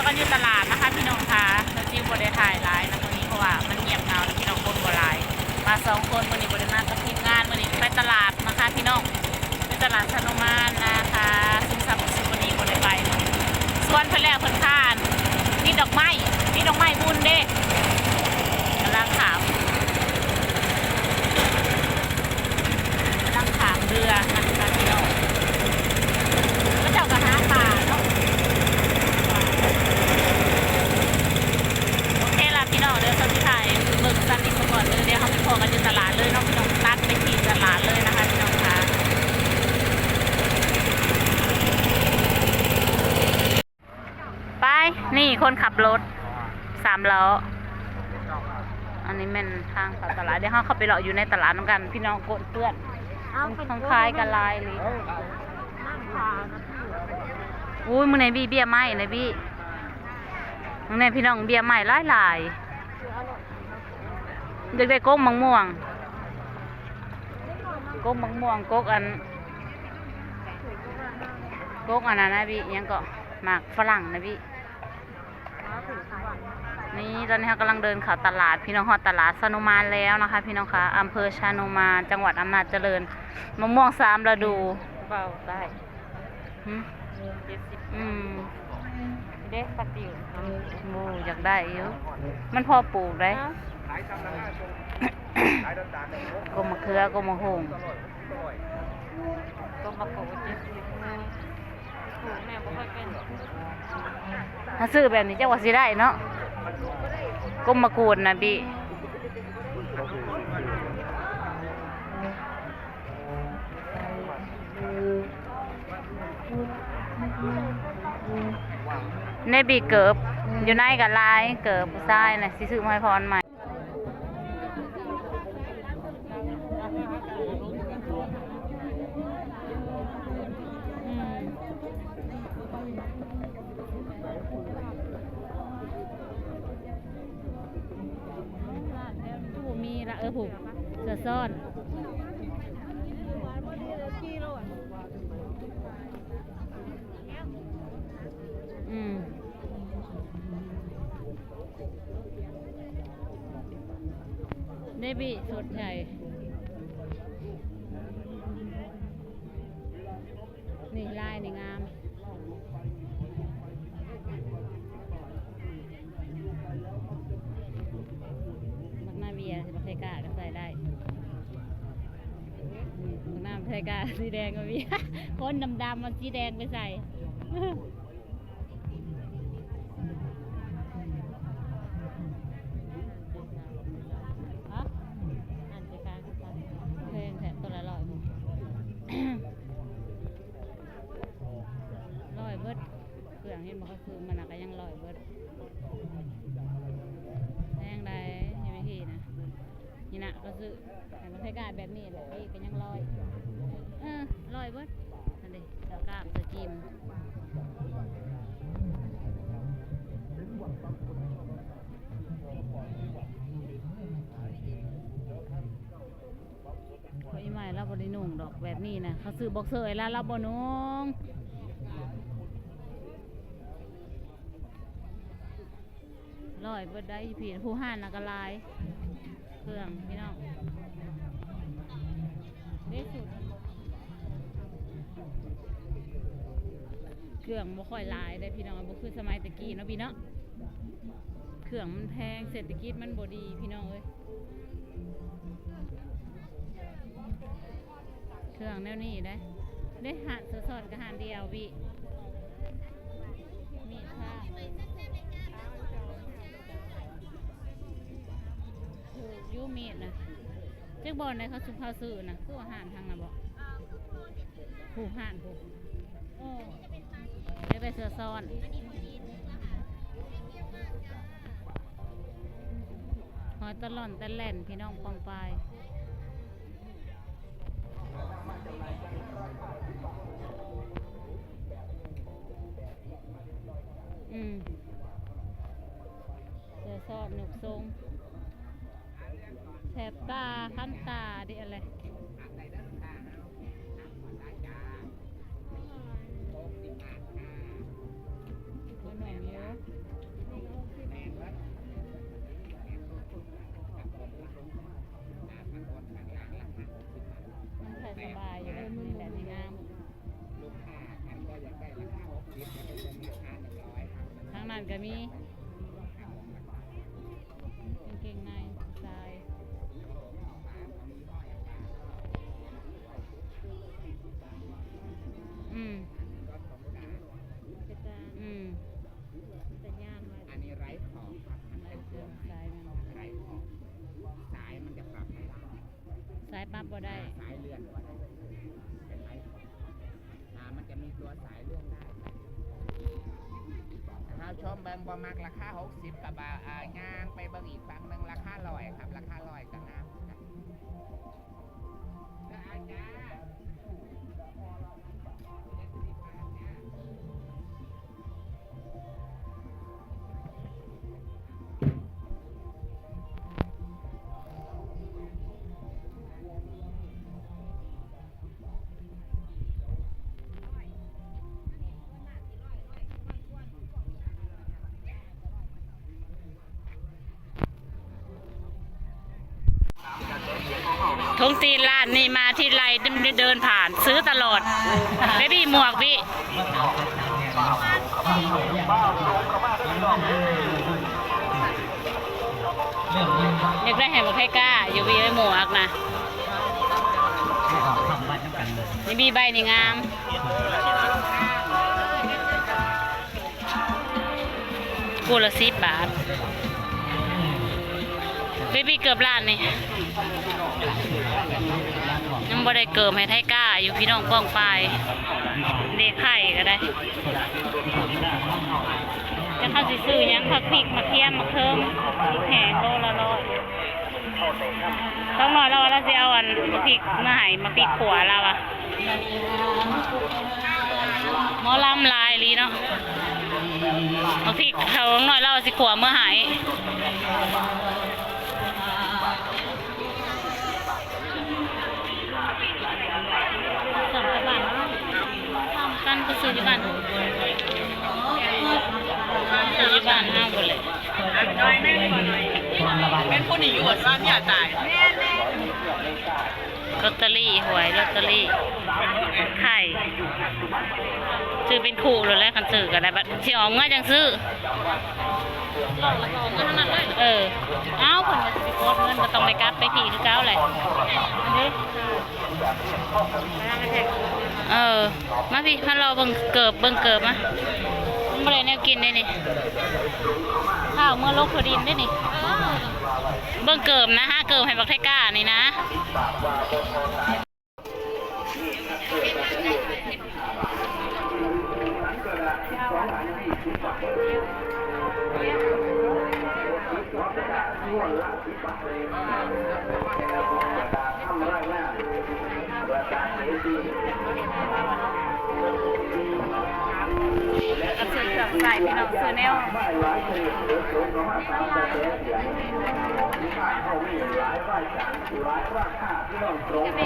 ກັນຢູ່ຕະຫຼາດນະຄະພີ່ນ້ອງຄະ. ສາວຈິວບໍ່ໄດ້ຖ່າຍຫຼາຍນະມື້ນີ້ ເພາະວ່າມັນງຽບເຫງົາ ພີ່ນ້ອງ ຄົນບໍ່ຫຼາຍ ມາສອງຄົນ. ມື້ນີ້ບໍ່ໄດ້ມາກັບທີມງານ ມື້ນີ້ໄປຕະຫຼາດນະຄະພີ່ນ້ອງ ໄປຕະຫຼາດຊານຸມານນະຄະ. ຊຶມຊັບສຸດມື້ນີ້ບໍ່ໄດ້ໄປ ຊວນເພິ່ນແລ້ວ ເພິ່ນຄານ ມີດອກໄມ້ ມີດອກໄມ້ບຸນເດ້. ກຳລັງຂ້າມ ກຳລັງຂ້າມເຮືອນະຄະພີ່ນ້ອງ ເຂົາເຈົ້າກໍຫາປາເນາະ. ໂອເຄລະພີ່ນ້ອງ ດຽວເຮົາຊິຖ່າຍເບິ່ງຊັ້ນນີ້ສາກ່ອນເດີ. ດຽວເຮົາໄປພໍ້ກັນຢູ່ຕະຫຼາດເລີຍເນາະພີ່ນ້ອງ ຕັດໄປທີ່ຕະຫຼາດເລີຍນະຄະພີ່ນ້ອງຄະ. ໄປ ນີ້ຄົນຂັບລົດສາມລໍ້. ອັນນີ້ແມ່ນທາງເຂົ້າຕະຫຼາດ ດຽວເຮົາເຂົ້າໄປເລາະຢູ່ໃນຕະຫຼາດນຳກັນພີ່ນ້ອງ. ໂກນເປື້ອນ ເອົາ ຄົນຂາຍກໍຫຼາຍອີ່ຫຼີ. ອຸ້ຍ ມື້ນີ້ບີເບ້ຍໄມ້ນະບີ ເບິ່ງແນ່ພີ່ນ້ອງ ເບ້ຍໄມ້ຫຼາຍໆ. ຢາກໄດ້ກົກໝາກມ່ວງ ກົກໝາກມ່ວງ ກົກອັນ ກົກອັນນັ້ນນະບີ ຫຍັງເກາະ ໝາກຝຣັ່ງນະບີ. ນີ້ ຕອນນີ້ເຮົາກຳລັງເດີນເຂົ້າຕະຫຼາດ ພີ່ນ້ອງ ຮອດຕະຫຼາດຊານຸມານແລ້ວນະຄະພີ່ນ້ອງຄະ ອຳເພີຊານຸມານ ຈັງຫວັດອຳນາດຈະເລີນ. ໝາກມ່ວງສາມລະດູ ເວົ້າໄດ້ ຫຶ ເຈັດສິບ ອືມ ເດ້ ສະຕິວ ໂອ້ ຢາກໄດ້ຢູ່ ມັນພໍປູກໄດ໋. ເອົ້າ ກົກໝາກເຂືອ ກົກໝາກຫຸ່ງ ກົກໝາກຫຸ່ງ ເຈັດສິບ ປູກແມ່ບໍ່ຄ່ອຍເປັນ. ຖ້າຊື້ແບບນີ້ຈັກວ່າຊິໄດ້ເນາະ ກົກໝາກກູດນະບີ. ໃນບີເກີບ ຢູ່ໃນກໍຫຼາຍ ເກີບຜູ້ຊາຍນະ ຊິຊື້ມາໃຫ້ພອນໃໝ່. ອືມ ຜູ້ມີລະ ເອີ ຜູ້ສະຊ້ອນ ອືມ ເບບີສົດໃຫຍ່ ນີ້ລາຍນີ້ງາມ. ບັກນາເວຍ ບັກໄທກາກໍໃສ່ໄດ້ ບັກນາໄທກາສີແດງກໍມີ ຄົນດຳໆ ເອົາສີແດງໄປໃສ່ ຮະ ອັນໄທກາກໍໃສ່ ແພງແທ້ ຕົວລະຮ້ອຍ ຮ້ອຍເບິດ ເຄື່ອງເຫັນບໍ່ ເຂົາຊື້ມານະ ກໍຍັງຮ້ອຍເບິດ ແພງໃດ໋ ຢູ່ວິທີນະ ນີ້ນະ ເຂົາຊື້ ໃຫ້ມັນຄ້າຍໆແບບນີ້ແຫຼະ ອີກກໍຍັງຮ້ອຍ ເອີ ຮ້ອຍເບິດ ຫັ້ນເດ້ ເສື້ອກ້າມ ເສື້ອຈີນ ຂ້ອຍອີ່ໃໝ່ລາວບໍ່ໄດ້ນຸ່ງດອກແບບນີ້ນະ ເຂົາຊື້ບັອກເຊີໃຫ້ລາວ ລາວບໍ່ນຸ່ງ ຮ້ອຍເບິດໄດ໋ ຢູ່ພີ້ ຜູ້ຮ້ານນະກໍຫຼາຍ ເຄື່ອງພີ່ນ້ອງ ເດ້ສຸດ ເຄື່ອງບໍ່ຄ່ອຍຫຼາຍເດ້ພີ່ນ້ອງ ບໍ່ຄືສະໄໝແຕ່ກີ້ເນາະ ພີ່ເນາະ ເຄື່ອງມັນແພງ ເສດຖະກິດມັນບໍ່ດີ ພີ່ນ້ອງເອີຍ. ເຄື່ອງແນວນີ້ເດ້ ເດ້ ຮ້ານສະຊ້ອນກໍຮ້ານດຽວ ວິ ມີດພະ ຖືກຢູ່ມີດນະ ຈັກບ່ອນໃດເຂົາຊຸມເຂົາຊື້ນະ ຄືວ່າຮ້ານທາງນັ້ນບໍ ຜູ້ຮ້ານຜູ້ ເອີ ຢາກໄດ້ເສື້ອຊ້ອນ ຫອຍຕະຫຼອນຕະແຫຼນ ພີ່ນ້ອງປ້ອງປາຍ. ອືມ ເສື້ອຊ້ອນ ຍົກຊົງ ແສບຕາ ຄັນຕາ ເດ້ ອະໄລ ໜຸ່ມຢູ່ ກໍມີກາງເກງໃນຜູ້ຊາຍ. ອືມ ອືມ ອັນນີ້ໄຮ້ຂອງ ສາຍມັນ ໄຮ້ຂອງ ສາຍມັນຈະປັບໄດ້ ສາຍປັບບໍ່ໄດ້ ສາຍເລື່ອນບໍ່ໄດ້ ເປັນໄຮ້ຂອງ ອ່າ ມັນຈະມີຕົວສາຍເລື່ອນໄດ້. ເຮົາຊົມເບິ່ງ ບໍ່ມັກລາຄາຫົກສິບກໍບໍ່ ອ່າ ຍ່າງໄປເບິ່ງອີກຝັ່ງໜຶ່ງ ລາຄາຮ້ອຍຄັບ ລາຄາຮ້ອຍກໍງາມຄືກັນ. ຖົງຕີນຮ້ານນີ້ມາທີໄລ ເດີນຜ່ານຊື້ຕະຫຼອດ. ເບບີ້ ໝວກບີ ຢາກໄດ້ໃຫ້ບັກໄທກ້າຢູ່ບີ ໄວ້ໝວກນະ. ນີ້ບີ ໃບນີ້ງາມ. ຄູ່ລະສິບບາດ. ເບບີ້ ເກີບລ້ານນີ້ ຍັງບໍ່ໄດ້ເກີບໃຫ້ໄທກ້າຢູ່ ພີ່ນ້ອງປ້ອງປາຍ. ເດໄຂ່ກໍໄດ້. ຈັກເຮົາຊິຊື້ຫຍັງ ຜັກພິກ ໝາກທຽມ ໝາກເທີມ ພິກແຫ້ງໂລລະຮ້ອຍ. ສາວນ້ອຍລາວວ່າລາວຊິເອົາອັນ ໝາກພິກມາໃຫ້ ໝາກພິກຂົ້ວລາວວ່າ. ໝໍລຳຫຼາຍອີ່ຫຼີເນາະ. ໝາກພິກ ສາວນ້ອຍລາວວ່າຊິຂົ້ວເມືອໃຫ້. ສັ່ງໄປບ້ານເຮົາ ທຳກັນກໍຊື້ຢູ່ບ້ານ ຊື້ຢູ່ບ້ານເຮົາພຸ້ນແຫຼະ. ແມ່ນຜູ້ນີ້ຢູ່ວ່າເມຍຕາຍ. ລອດເຕີຣີ ຫວຍ ລອດເຕີຣີ ໄຂ່ ຊື້ເປັນຄູ່ໂລດແຫຼະ ຄັນຊື້ກໍໄດ້. ບັດຊິອອກເມືອຈັ່ງຊື້. ເອີ ເອົ້າ ເພິ່ນວ່າຊິໄປກົດເງິນ ກໍຕ້ອງໄດ້ກັບໄປພີ້ຄືເກົ່າແຫຼະ. ເອີ ມາພີ້ ມາລໍເບິ່ງເກີບ ເບິ່ງເກີບມາ. ມັນບໍ່ໄດ້ແນວກິນເດ້ນີ້ ຂ້າວເມືອລົກໂທດິນເດ້ນີ້. ເບິ່ງເກີບນະ ຫາເກີບໃຫ້ບັກໄທກ້ານີ້ນະ. ກັບເຄື່ອງໃຊ້ ພີ່ນ້ອງ ຊື້ແນວ ແ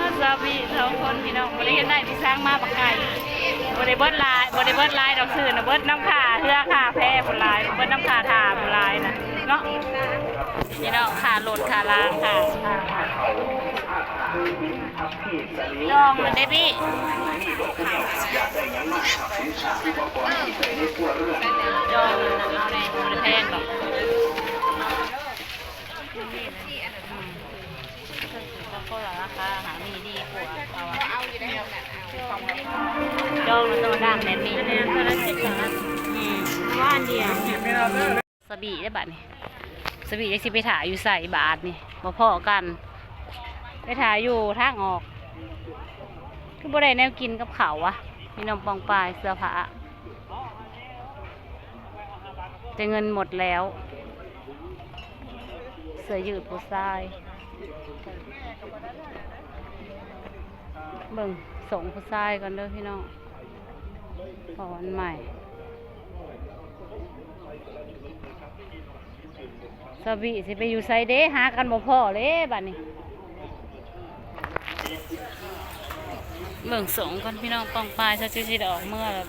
ມ່ນ ສາມີສອງຄົນ ພີ່ນ້ອງ ບໍ່ໄດ້ເຮັດໄດ້ ພີ່ຊ້າງມາບັກໄກ່ ບໍ່ໄດ້ເບິດຫຼາຍ ບໍ່ໄດ້ເບິດຫຼາຍດອກ ຊື້ນະ ເບິດນຳຄ່າເຮືອຄ່າແພພຸ້ນຫຼາຍ ເບິດນຳຄ່າຖ້າພຸ້ນຫຼາຍນະເນາະ ພີ່ນ້ອງ ຄ່າລົດຄ່າລາງ ຄ່າ ດອງມັນເດ້ພີ່ ດອງມັນນະ ເອົາແດ່ ບໍ່ໄດ້ແພງດອກ ອືມ ຄົນລະລາຄາ ຫາມີດີກວ່າ ເອົາ ດອງມັນຕ້ອງດ້າມແບບນີ້ ອືມ ວ່າອັນດຽວ ສະບີໄດ້ບາດນີ້ ສະບີຈັກຊິໄປຖ້າຢູ່ໃສບາດນີ້ ບໍ່ພໍ້ກັນ ໄປຖ້າຢູ່ທາງອອກ ຄືບໍ່ໄດ້ແນວກິນກັບເຂົ້າວະ ມີນມປ່ອງປາຍ ເສື້ອຜ້າ ເ แต่เงินหมดแล้ว เสื้อยืดผู้ชาย เบิ่งส่งผู้ชายก่อนเด้อพี่น้อง พอวันใหม่ สาวีสิไปอยู่ไสเด้ หากันบ่พ้อเด้บัดนี้ เบิ่งส่งก่อนพี่น้อง ป้องปาย ซะสิได้ออกเมือแล้ว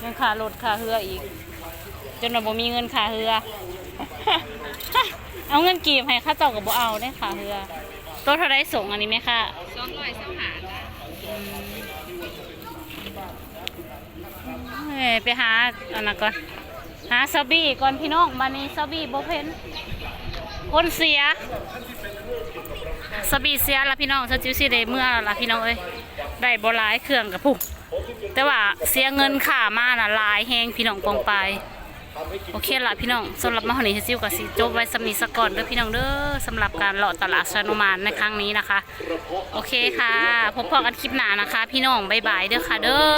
ยังค่ารถค่าเฮืออีก จนว่าบ่มีเงินค่าเฮือ เอาเงินกีบให้เขาเจ้าก็บ่เอาเด้ ค่าเฮือ โตเท่าใดส่งอันนี้แม่ค้า สองร้อยซาวห้า อืม เอ้ย ไปหาอันนั้นก่อน หาสาวีก่อนพี่น้อง บัดนี้สาวีบ่เห็น คนเสีย สาวีเสียละพี่น้อง ซะจิวสิได้เมือละพี่น้องเอ้ย ได้บ่หลาย เครื่องกะพุ้น แต่ว่าเสียเงินค่ามาน่ะหลายแฮงพี่น้องปองปาย โอเคละพี่น้อง สำหรับมาฮอดนี้ ซะจิวก็สิจบไว้ส่ำนี้ซะก่อนเด้อพี่น้องเด้อ สำหรับการเลาะตลาดสะโนมานในครั้งนี้นะคะ โอเคค่ะ พบพ้อกันคลิปหน้านะคะพี่น้อง บ๊ายบายเด้อค่ะเด้อ